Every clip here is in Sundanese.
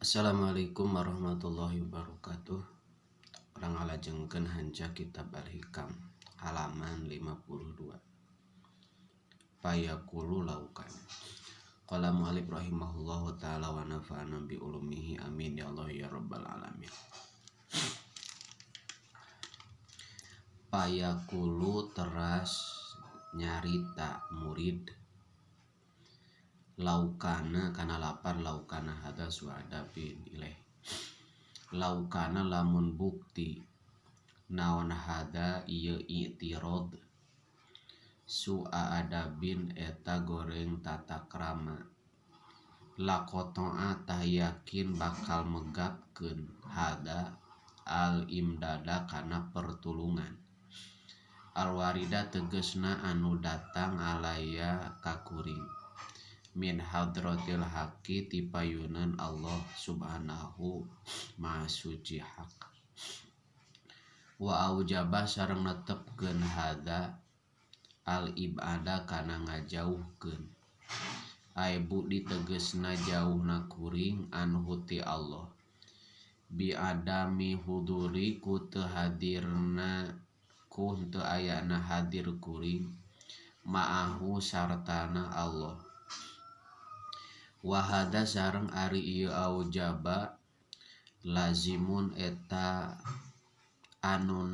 Assalamualaikum warahmatullahi wabarakatuh. Urang ngalajengkeun hanca kitab Al-Hikam halaman 52. Payaqulu laukan. Qala mu'allif rahimahullahu taala wa nafa'ana bi ulumihi amin ya Allah ya rabbal alamin. Payaqulu teras nyarita murid laukana kana lapar laukana hadza suadabin ilaih laukana lamun bukti naon hadza ieu i'tirad su'a adabin eta goreng tata krama laqata'a tah yakin bakal megatkeun hadza al imdada kana pertulungan alwarida tegesna anu datang alaya ka kuring min hadratil haqi ti payunan Allah subhanahu maha suci hak wa aujaba sareng netepkeun hadza al ibada kana ngajauhkeun ai budi tegesna jauhna kuring anhu ti Allah bi adami huduri ku teu hadirna ku teu ayana hadir kuring ma'ahu sartana Allah wahada sareng ari ieu aujaba lazimun eta anu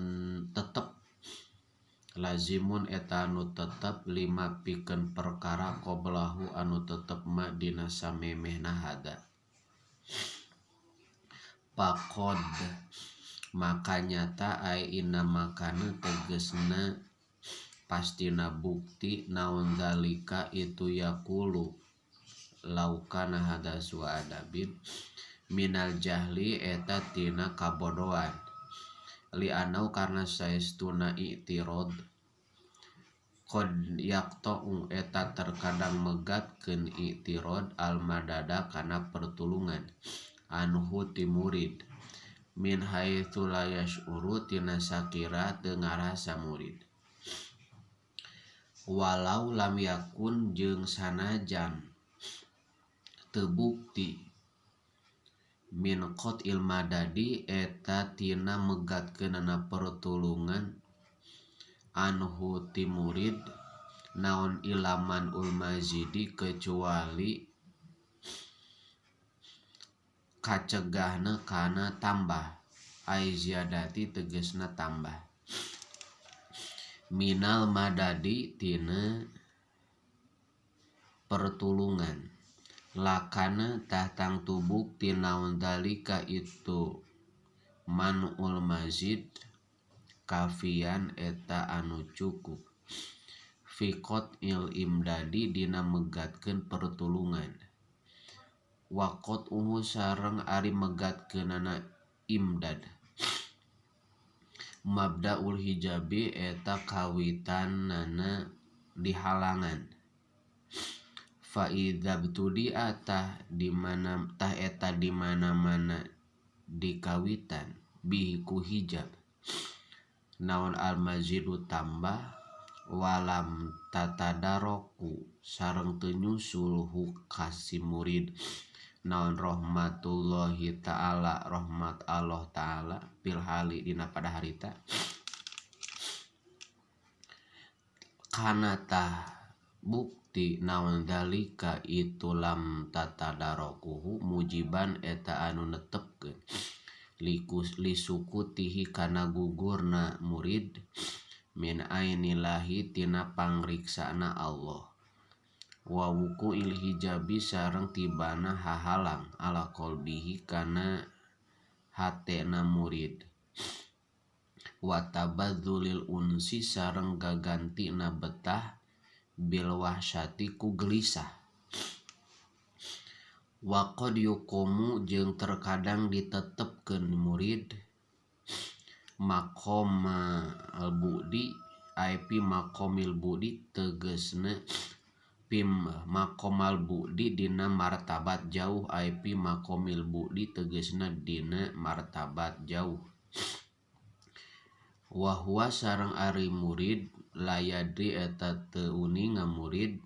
tetep lazimun eta anu tetep lima pikeun perkara qoblahu anu tetep ma dina samemehna hada faqad maka nyata ai inna makana tegesna pastina bukti naon zalika itu yaqulu laukana hadza suadabin minal jahli eta tina kabodohan li'anau karna saestuna i'tirad qad yaqta'u eta terkadang megatkeun i'tirad al madada kana pertulungan anhu ti murid min haitsu la yash'uru tina sakira teu ngarasa murid walau lam yakun jeung sanajan teu bukti min qat'il madadi eta tina megatkeunana pertulungan anhu ti murid naon ilaman ul mazidi kecuali kacegahna kana tambah ai ziyadati tegesna tambah minal madadi tina pertulungan lakana tah tangtu bukti naon dalika itu man'ul mazid kafian eta anu cukup fi qat'il imdadi dina megatkeun pertulungan wa qat'uhu sareng ari megatkeunana imdad mabdaul hijabi eta kawitanana dihalangan fa idza btudi'a tah di mana tah eta di mana-mana dikawitan bihi ku hijab naon al mazidu tambah walam tatadaroku sareng teu nyusul hu ka si murid naon rahmatullahi ta'ala rahmat Allah ta'ala fil hali dina pada harita kana tah bukti naon dalika itu lam tatadarokuhu mujiban eta anu netepkeun lisukutihi kana gugurna murid min ainillahi tina pangriksana Allah wa wuqu'il hijabi sareng tibana hahalang ala qalbihi kana hatena murid wa tabadzulil unsi sareng gagantina betah bil wahsyati ku gelisah wa qad yuqamu jeung terkadang ditetepkeun murid maqama al budi ai pi maqamil budi tegesna pi maqamal budi dina martabat jauh ai pi maqamil budi tegesna dina martabat jauh wa huwa sareng ari murid layadri eta teu uninga murid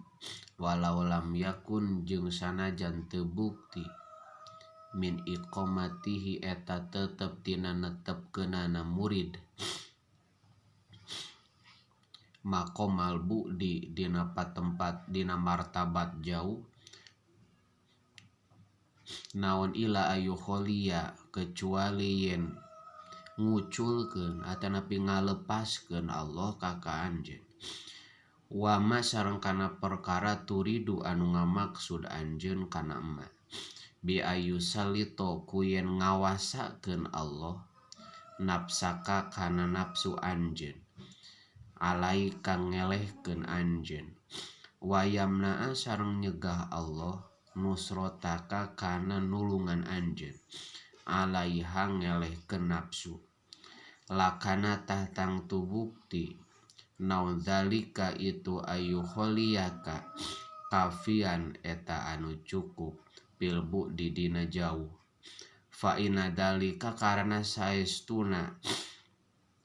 walau lam yakun jeung sanajan teu bukti Min iqamatihi eta tetep tina netepkeunana murid maqamal bu'di dina patempat dina martabat jauh naon ila ayu kholia kecuali yen nguculkeun atanapi ngalepaskeun Allah ka ka anjeun wa ma sareng kana perkara turidu anu ngamaksud anjeun kana emma bi ayu salito ku yen ngawasakeun Allah nafsaka kana nafsu anjeun alaika ngelehkeun anjeun wayamnaa sareng nyegah Allah nusrotaka kana nulungan anjeun alaiha ngelehkeun nafsu lakana tah tangtu bukti naon zalika itu ayu kholiyaka kafian eta anu cukup fil bu'di dina jauh fa inna dalika karana saestuna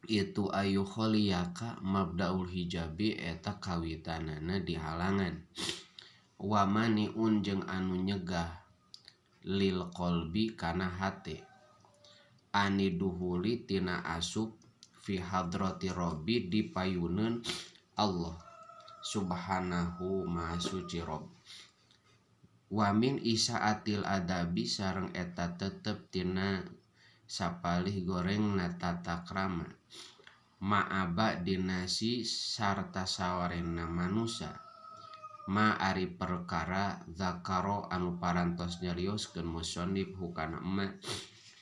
itu ayu kholiyaka mabdaul hijabi eta kawitanana dihalangan wa maniun jeung anu nyegah lil qalbi kana hate ani duhuli tina asup fi hadrati rabbi di payuneun Allah subhanahu maha suci Rabb wa min isaatil adabi sareng eta tetep tina sapalih gorengna tata krama ma'aba dinasi sarta sawarena manusa ma ari perkara zakaro anu parantos nyarioskeun musonib hukana emma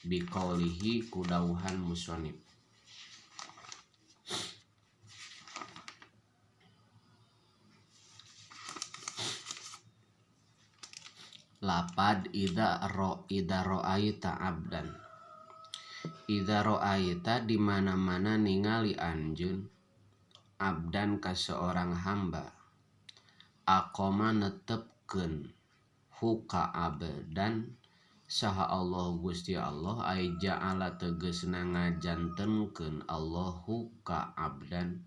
biqaulihi kudauhan musonib. Lapad idza ra'aita abdan idza ra'aita di mana-mana ningali anjeun abdan ka seorang hamba aqama netepkeun huka abdan saha Allah Gusti Allah ay ja'ala tegasna ngajantenkeun Allahu ka abdan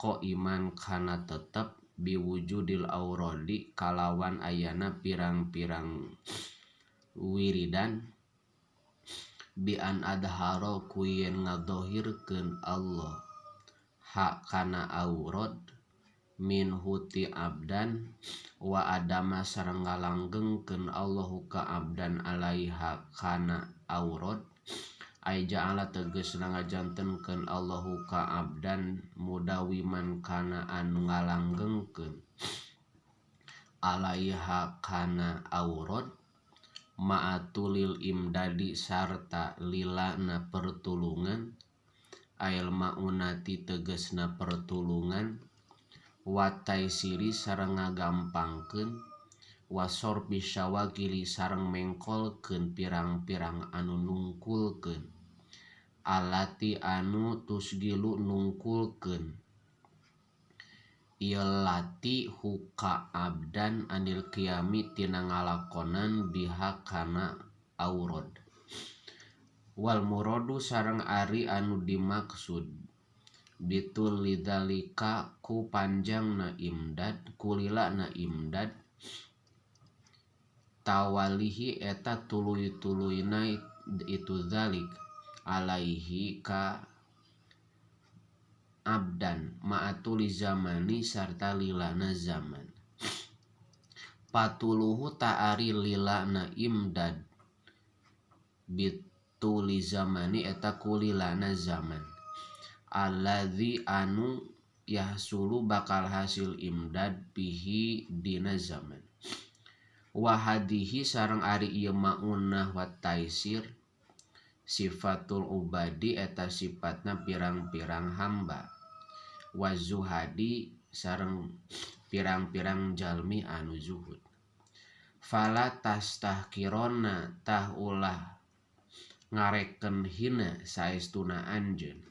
qaiman kana tetep biwujudil auradi kalawan ayana pirang-pirang wiridan bi an adhara ku yen ngadohirkeun Allah hak kana aurad min huti abdan wa adama sareng ngalanggengkeun Allahu ka abdan alaiha kana aurad ay ja'ala tegasna ngajantenkeun Allahu ka abdan mudawiman kana anu ngalanggengkeun alaiha kana aurad ma'atulil imdadi sarta lilana pertulungan ail maunati tegasna pertulungan wataisiri sareng ngagampangkeun wasorbi syawagili sareng mengkolkeun pirang-pirang anu nungkulkeun alati anu tusgilu nungkulkeun ieu lati huka abdan anil qiyami tina ngalakonan biha kana aurad wal muradu sareng ari anu dimaksud bitul lidzalika ku panjangna imdad kulilana imdad tawalihi eta tuluy-tuluyna itu zalik alaihi ka abdan ma'atuli zamani sarta lilana zaman patuluhu ta'ari lilana imdad bituli zamani eta kulilana zaman alladzi anu yahsulu bakal hasil imdad bihi dina zaman wahadihi sareng ari ieu maunah wa taisir sifatul ubadi eta sifatna pirang-pirang hamba wa zuhadi sareng pirang-pirang jalmi anu zuhud fala tastahkirona tah ulah ngareken hina saestuna anjeun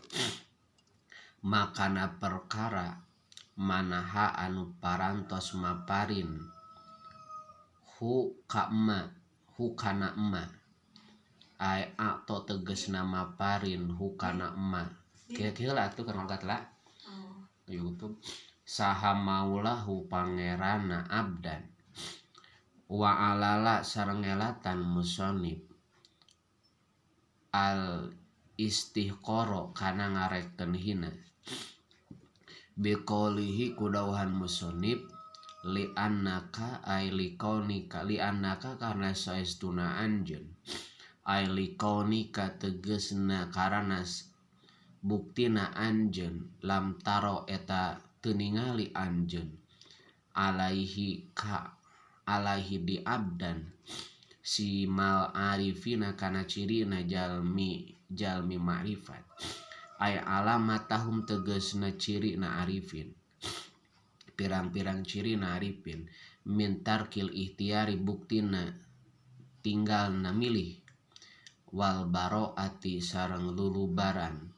makana perkara manaha anu parantos maparin hu ka emma hu kana emma ay atau tegesna maparin hu kana emma kira-kira atuh keur ngangkat lah YouTube saha maulahu pangerana abdan wa alala sareng ngelatan musonib Al istihqara kana ngareken hina biqaulihi kudawuhan musannif li annaka ay liqaunika li annaka karna saestuna anjeun ay liqaunika tegesna karana buktina anjeun lam taro eta teu ningali anjeun alaihi ka alaihi di abdan simal arifina kana cirina jalmi jalmi ma'rifat ay alamatahum tegesna cirina arifin pirang-pirang cirina arifin min tarkil ikhtiari buktina tinggalna milih wal baroati sareng lulubaran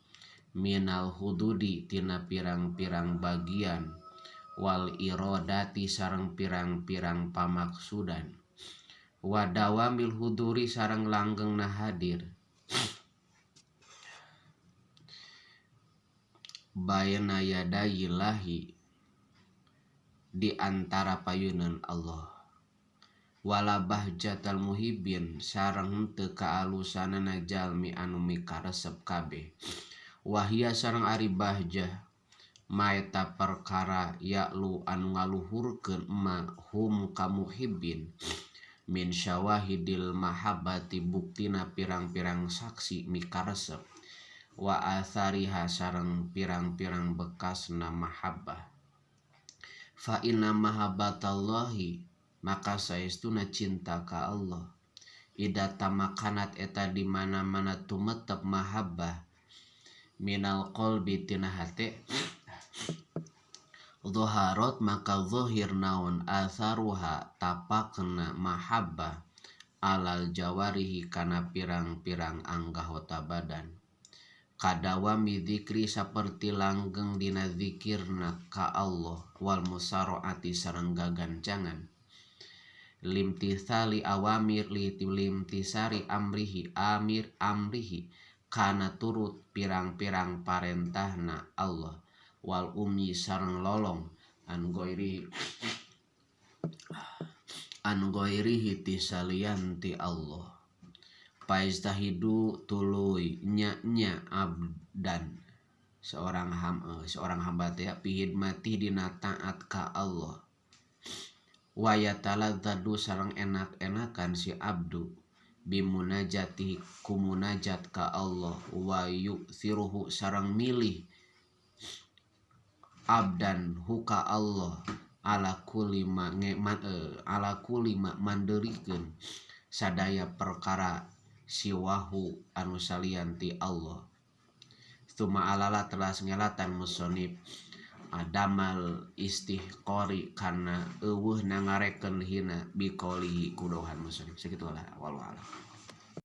minal hududi tina pirang-pirang bagian wal irodati sareng pirang-pirang pamaksudan wa dawamil huduri sareng langgengna hadir baina yadayillahi di antara payunan Allah wala bahjatal muhibbin sareng henteu kaalusanana jalmi anu mikaresep kabeh wahia sareng ari bahjah maeta perkara ya'lu anu ngaluhurkeun ma hum ka muhibbin min syawahidil mahabbati buktina pirang-pirang saksi mikaresep wa atsariha sareng pirang-pirang bekasna mahabbah fa inna mahabbatallahi maka saestuna cinta ka Allah ida tamakanat eta di mana-mana tumetep mahabbah minal qalbi tina hate zaharat maka zahir naon atharuha tapakna mahabbah alal jawarihi kana pirang-pirang anggota badan kadawami dzikri saperti langgeng dina zikirna ka Allah wal musaraati sareng gagancangan limtithali awamir limtisari amrihi amir amrihi kana turut pirang-pirang parentahna Allah wal umyi sareng lolong an ghairihi ti salian ti Allah paiztahidu tuluy nya-nya abdan seorang hamba teh pihidmati dina taat ka Allah wa yataladzadu sareng enak-enakan si abdu bimunajatihi kumunajat ka Allah wa yu'thiruhu sareng milih abdan huka Allah ala kulli ma ala kulli ma mandeurikeun sadaya perkara siwahu anu salian ti Allah. Tsumma alala telah ngelatan musonib adamal istihqari kana eueuh nangareken hina biqaulihi kudohan musonib. Sakitu lah wallahu a'lam.